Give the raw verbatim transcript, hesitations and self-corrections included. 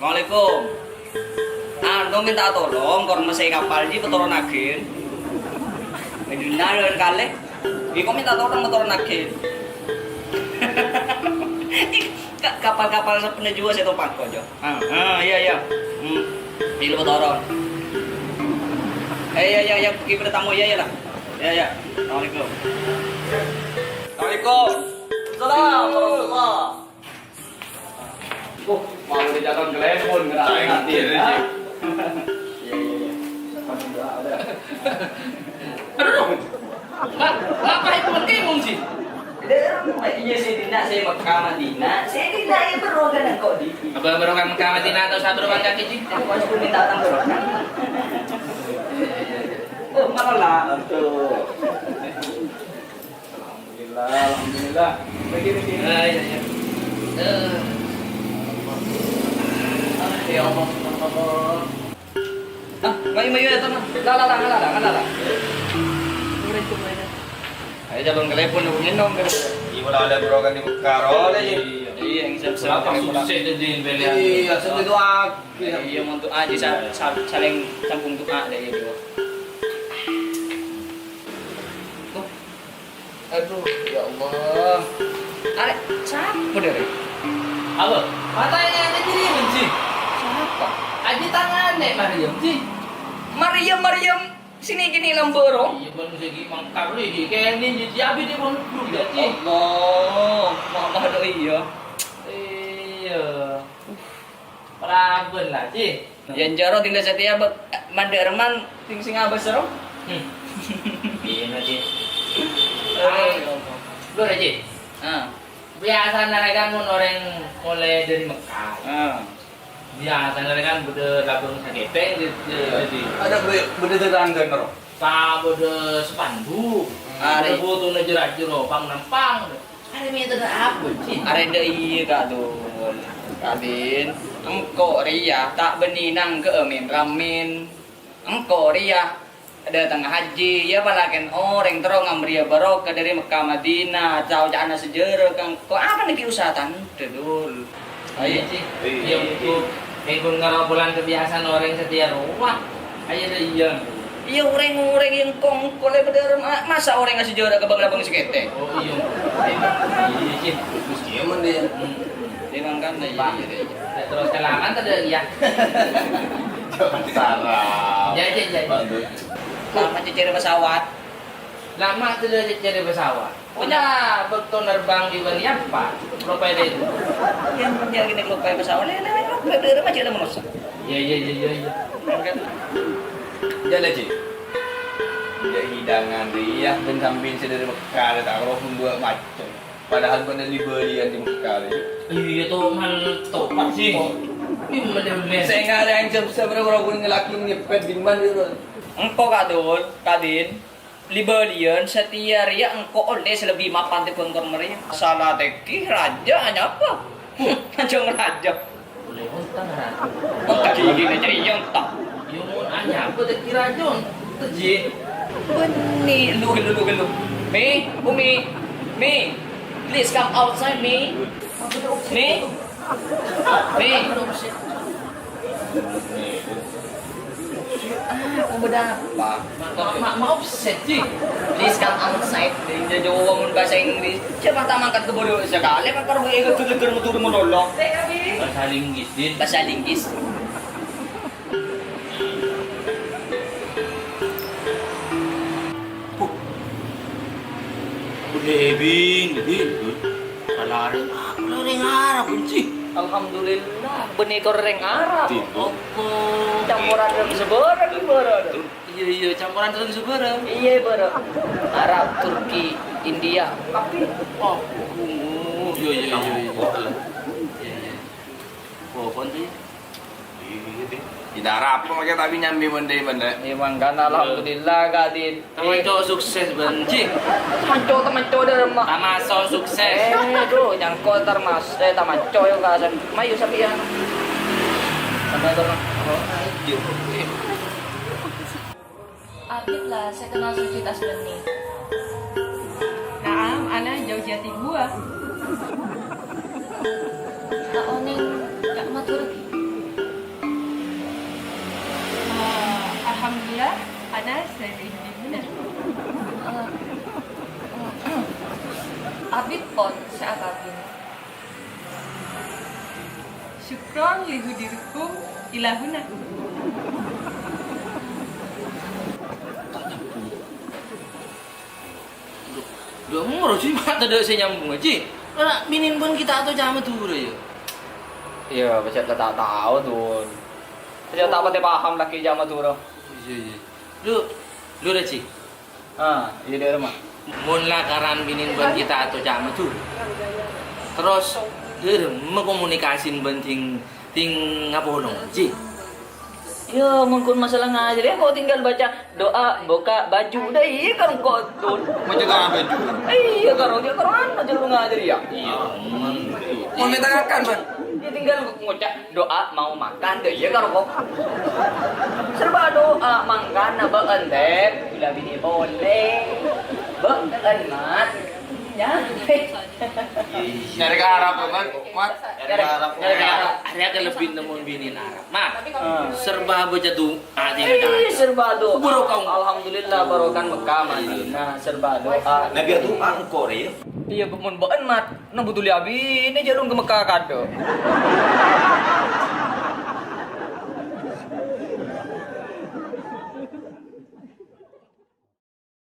Assalamualaikum. Anu, minta tolong, kor mese kapal ji petoron agen. Medina dan kale. Iko minta tolong petoron agen. Ka-, kapal-kapal sapena jua saya tompang kok, Jo. Ah, ah, iya, iya. Hmm. Ini petoron. Eh, iya, iya, iya, pergi pada tamu, iya, iya lah. Iya, iya. Assalamualaikum. Assalamualaikum. Salam warahmatullah. Oh, mau di jalan telepon, ngerasa Ayo, nanti, iya, ya. Iya, iya, iya. Aduh, Pak, apa itu penting, Ji? Iya, saya dinna', saya Mekah Madinah, saya dinna' ya, beruang kan engkau di. Apa beruang Mekah Madinah atau saya beruang kaki, Ji? Aku harus minta tambah. Oh, malah lah. Aduh. Alhamdulillah, alhamdulillah. Lagi, lagi. Ah, iya, iya. Eh. Ah, ya Allah, ya Allah. Ah, mayu, mayu, ya, Ton. La, la, la, la, la, la, la. Ayo, jalan ke telepon, aku ngendong, kan. Iya, udah ada berokan di Mekar, oh, deh. Iya, iya, yang siap-siap. Apa susah jadi pilihan? Iya, sedih doa. Iya, untuk aja sa-, sa-, saling sambung doa, deh, iya, iya. Oh, Aduh, ya Allah. Arè, sapa dâ' rè? Apa? Matanya aja jadi benci. Sapa? Aji tangannya Maryam, Ji. Maryam, Maryam. Sini gini lambâ' ro. Iya, bân sè ghi' mangkar, ghi' kènè, Ji. Abi dia pun dulu, ya, Ji. Allah, mama do iya. Iya. Parabân la, Ji. Yân jârèya tinggal satèya bâ-, mandhâr man sing, sing abâs ro. Hmm. Iya, Ji. Aduh, ya Allah. Lho, Ji. Ah. Biasana rè kan mon orèng molaè dâri Mekah. Ah. Biasana rè kan bâdâ labâng sakètèng, Ji, Ji. Ada bâ-, bâdâ tetangga, ro? Bâdâ spanduk. Ah, bâdâ fotona jârèya, ro, pang-nampang. Arè mèterra apa, Ji? Arè dâ' iyâ, Ka' Dul. Ka' Din, engko' rèya ta' bânnè nangghâ'â min-ramin. Engko' rèya dâteng hajji, iyâ palakèn orèng terro ngamrèyâ barokah dâri Mekka Madinah, ca-oca'anna sejarah ka engko'. Apa nèkè usaha tandhâ, Dul? Ayo, Ji. Iya, Bu. Èngghu ngara bulan kebiasaan orèng satèya rowa. Ayo, dâ' iyâ. Iyâ, orèng-orèng yang kongkol ya, bener. Ma-, masa orèng ngasih juara ke bang-labang sakètèng? Oh, iya. Iya, Ji. Mesti emang deh. Hmm. Dia makan, nah, iya, Pak. Iya, iya. Ya, terus kelamaan tadi, ya. Jangan salah. Ya, ya, ya, ya. Bantu. Lama cecere pesawat. Lama sudah cecere pesawat. Punya bâkto nerbang di Bali apa? Lupa itu. Yang punya gini lupa pesawat. Nah, nah, lupa itu rumah aja ada manusia. Iya, iya, iya, iya, iya. Kan? Iya, lah, Ji. Ya, hidangan dia, ben sampeyan sè dâri Mekah, tak roh pun dua macam. Padahal bâdâ li-bâliyân di Mekah, Ji. Iya, toman topan, Ji. Oh. Ini bener-bener. Sè ngarè jam seberapa roh pun ngelakin nyepet di mana itu? Engko', Ka' Dul, Ka' Din. Li-bâliyân satèya rèya engko' ollè sè lebbi mapan tèmbhâng kor marèya. Sala tèngghi rajâ anyapa? Huh, lanjhâng rajâ. Ollè ontang, Ratu. Ontang ghi' nèka iyâ ontang. Yâ, mon anyapa tèngghi rajâ ontang, Ji? Bânnè, lu, lu, lu, lu. Mi, Umi, Mi, please come outside, Mi. Mi. Mi. Ah, kok bâdâ apa? Ma-, ma-, ma-, offset, Ji. Please come outside. Dia jawab ngomong bahasa Inggris. Siapa tak mangkat ke bodoh sekali, kan kalau begitu geger metu menolong. Bahasa Linggis, Din. Bahasa Linggis. Huh. Budi Ebin, Din. Salah rèng aku, rèng Arab, Ji. Alhamdulillah, bânnè kor rèng Arab. Din, Bu. Campuran rèng sabârâng, bârâng. Iya, iya, campuran rèng sabârâng. Iya, bârâng. Arab, Turki, India. Tapi, oh, iya, iya, iya, iya. Iya, iya. Oh, pon, Ji. Di daerah apa makanya tapi nyambi mende-mende. Iya, mangkana alhamdulillah, Kak Din. Tamanco sukses, Bang. Ji. Tamanco, tamanco dâ' remma. Tamaso sukses. Eh, duh, nyangko tar mas, eh, tamanco yo, Kak Hasan. Mayu, sampèyan. Sampai to, Mas. Oh, ayo. Abit la sè kenal Sujud Asbani. Naam, ana Jauh Jati dua. Ta' onèng Cak Madhurâ ghi? Iyâ, ana sè rindu. Abit pon sè akabin. Syukron li hudurikum ilahuna. Dhu, moro jhi, ma' tadâ' sè nyambung, jhi. Ora binèn bân kita atau cama dulu ya. Iyâ, pajhât la ta' tao, Dun. Pajhât ta' patè paham lakè cama dulu. Iyâ, iyâ. Dhu, dhu, Raji. Ah, iyâ, dâ' remma. Mon lakaran binèn bân kita atau cama dulu. Terros, dâ' remma komunikasin bân sing, sing ngapolong, jhi. Iyâ, mon kon masalah ngajhâri, engko' tinggal baca doa buka baju. Dâ' iyâ kan engko', Dun. Baca doa baju. Iyâ, karo, iyâ, karo anu jhâ' lu ngajhâri, yâ. Iyâ. Mon mènta ngakan, Bang. Iyâ, tinggal ngoca' doa mau makan, dâ' iyâ karo engko'. Serba doa mangkana bâ'en, Dep. Gula bini polè. Bâ'en, Mat. Nya. Nyarè ka Arab, Mat. Mat. Nyarè, nyarè ka Arab. Arèya kalebbiyanna mon binèn Arab. Mat. Ah. Serba baca doa, iyâ, serba doa. Barokah. Alhamdulillah, barokah Mekah, Madinah, serba doa. Nabi doa engko' rè, yâ? Iyâ, mon bâ'en, Mat. Nang buduli abinè jhâlung ka Mekah kadâ'.